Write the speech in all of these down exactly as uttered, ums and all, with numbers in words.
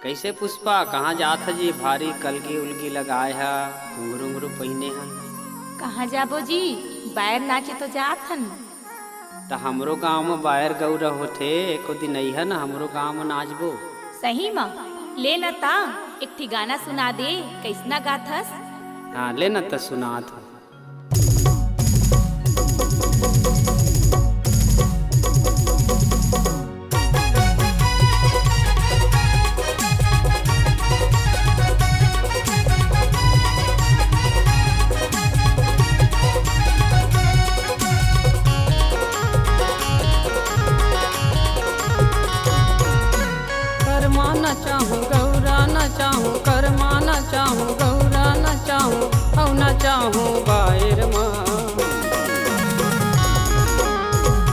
कइसे पुष्पा, कहाँ जात ह जी? भारी कलगी उलगी लगाए ह, घुंघरू उंघरू पहिने ह। कहाँ जाबो जी, बायर नाचे तो जात हन। त हमरो गांव म बायर गौरा होथे, एको दिन अइहा न हमरो गांव म नाचबो। सही म? ले न ता, एक ठी गाना सुना दे, कइसना गाथस? हाँ, ले न त सुनात हूँ। करमा नचाहूँ गौरा नचाहूँ, करमा नचाहूँ गौरा नचाहूँ, औ नचाहूँ बायर मा।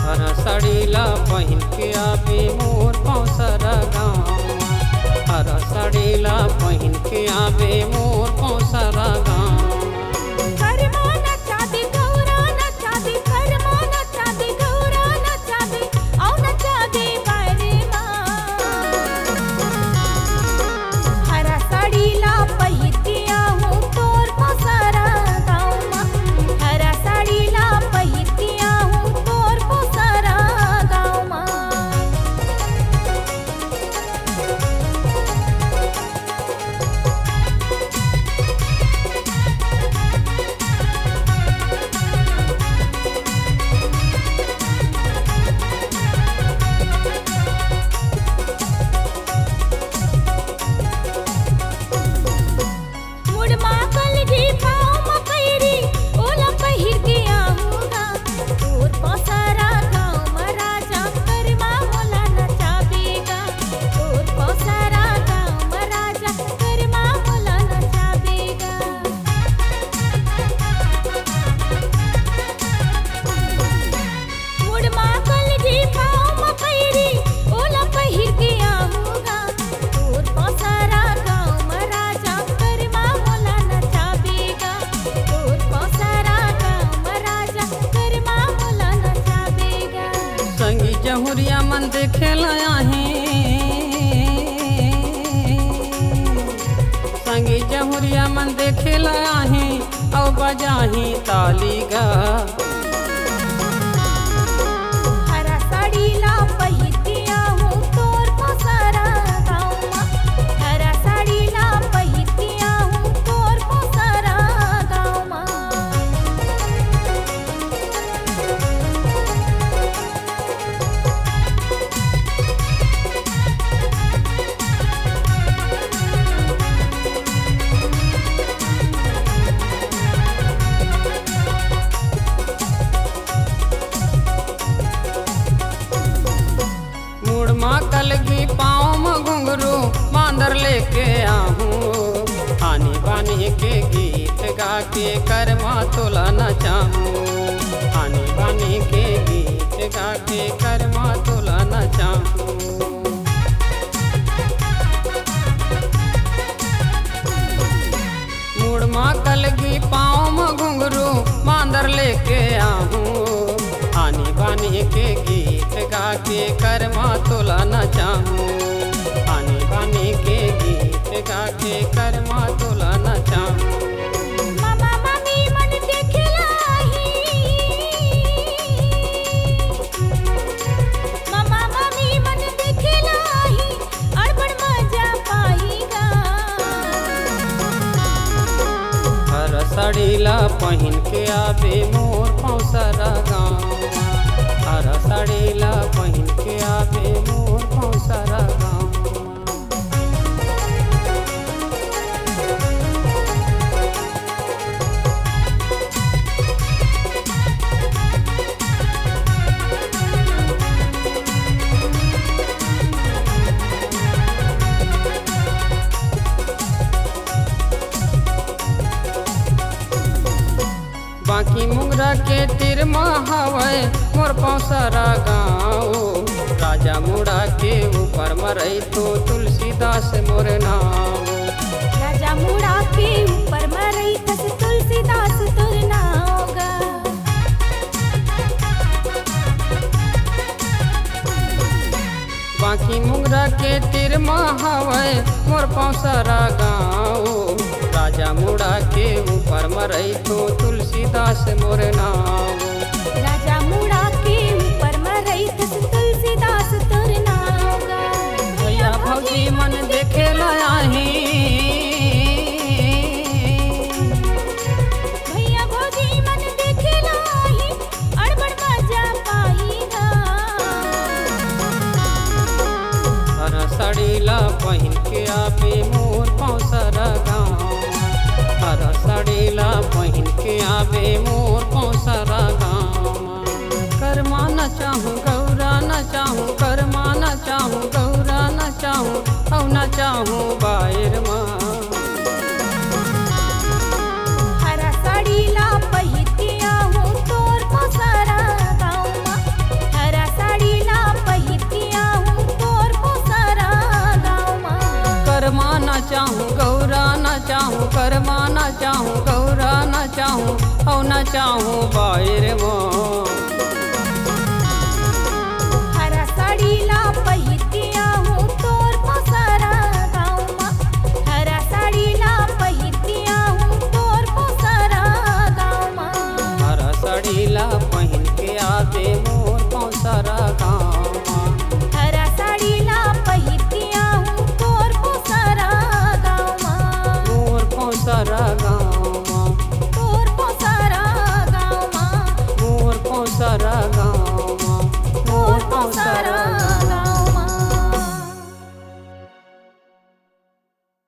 हरा साड़ी ला पहिन के आबे मोर पौसरा गाँव मा। हरा साड़ी ला पहिन के आबे मोर पौसरा गाँव मा। करमा नचाबे गौरा नचाबे, करमा नचाबे गौरा नचाबे, औ नचाबे बारे मा। हरा साड़ी ला पहिर के आहूँ तोर पौसरा गाँव मा। हरा साड़ी ला पहिर के आहूँ तोर पौसरा गाँव मा। मुड़ मा कलगी पाँव मा पैरी, ओला पहिर के आहूँ गा। तोर पौसरा गाँव मा राजा, करमा मोला नचाबे गा। तोर पौसरा गाँव मा राजा, करमा मोला नचाबे गा। मुड़ मा कलगी पाँव मा पैरी, ओला पहिर के आहूँ गा। तोर पौसरा गाँव मा राजा, करमा मोला नचाबे गा। तोर पौसरा गाँव मा राजा, करमा मोला नचाबे गा। संगी जहुरिया मन देखे ला आही, संगी जहुरिया मन देखे ला आही, अउ बजाही ताली गा। हरा साड़ी ला पहिर के आहूँ तोर पौसरा गाँव मा। हरा साड़ी ला पहिर के आहूँ तोर पौसरा गाँव मा। मुड़ मा कलगी पाँव मा घुंघरू मांदर लेके आहूँ। आनी बानी के गीत गा के करमा तोला नचाहूँ। आनी बानी के गीत गा के करमा तोला नचाहूँ। मुड़ मा कलगी पाँव मा घुंघरू मांदर लेके आहूँ। आनी बानी के गीत गा के करमा तोला नचाहूँ। आनी बानी के गीत गा के करमा तोला नचाहूँ। मामा मामी मन देखे ला आही। मामा मामी मन देखे ला आही। अड़बड़ मजा पाही गा। हरा साड़ी ला पहिन के आबे मोर पौसरा गाँव मा। हरा साड़ी ला पहिन के आबे मोर पौसरा गाँव मा। बांकी मुंगरा के तीर म हवय मोर पौसरा गाँव। राजा मुड़ा के ऊपर म रहिथो तुलसीदास मोर नाव। राजा मुड़ा के ऊपर म रहिथस तुलसीदास तोर नाव गा। आँखी मुंगरा के तीर म हवय मोर पौसरा गाँव। राजा मुड़ा के ऊपर म रहिथो तुलसीदास मोर नाव। राजा मुड़ा के ऊपर म रहिथस तुलसीदास तोर नाव गा। भैया भौजी मन देखे ला आही। भैया भौजी मन देखे ला आही, अड़बड़ मजा पाही गा। हरा साड़ी ला पहिन के आबे मोर पौसरा गाँव। हरा साड़ी ला पहिन के आबे मोर पौसरा गाँव। करमा नचाहूँ गौरा नचाहूँ, करमा नचाहूँ गौरा नचाहूँ, अउ नचाहूँ बाहिर मा। हरा साड़ी ला पहिर के आहूँ तोर पौसरा गाँव मा। हरा साड़ी ला पहिर के आहूँ तोर पौसरा गाँव मा। करमा नचाहूँ गौरा नचाहूँ, करमा नचाहूँ गौरा नचाहूँ, अउ नचाहूँ बाहिर मा। हरा साड़ी ला पहिर के आहूँ तोर पौसरा गाँव मा। हरा साड़ी ला पहिर के आहूँ तोर पौसरा गाँव मा। हरा साड़ी ला पहिन के आबे मोर पौसरा गाँव मा। हरा साड़ी ला पहिर के आहूँ तोर पौसरा गाँव मा। मोर पौसरा गाँव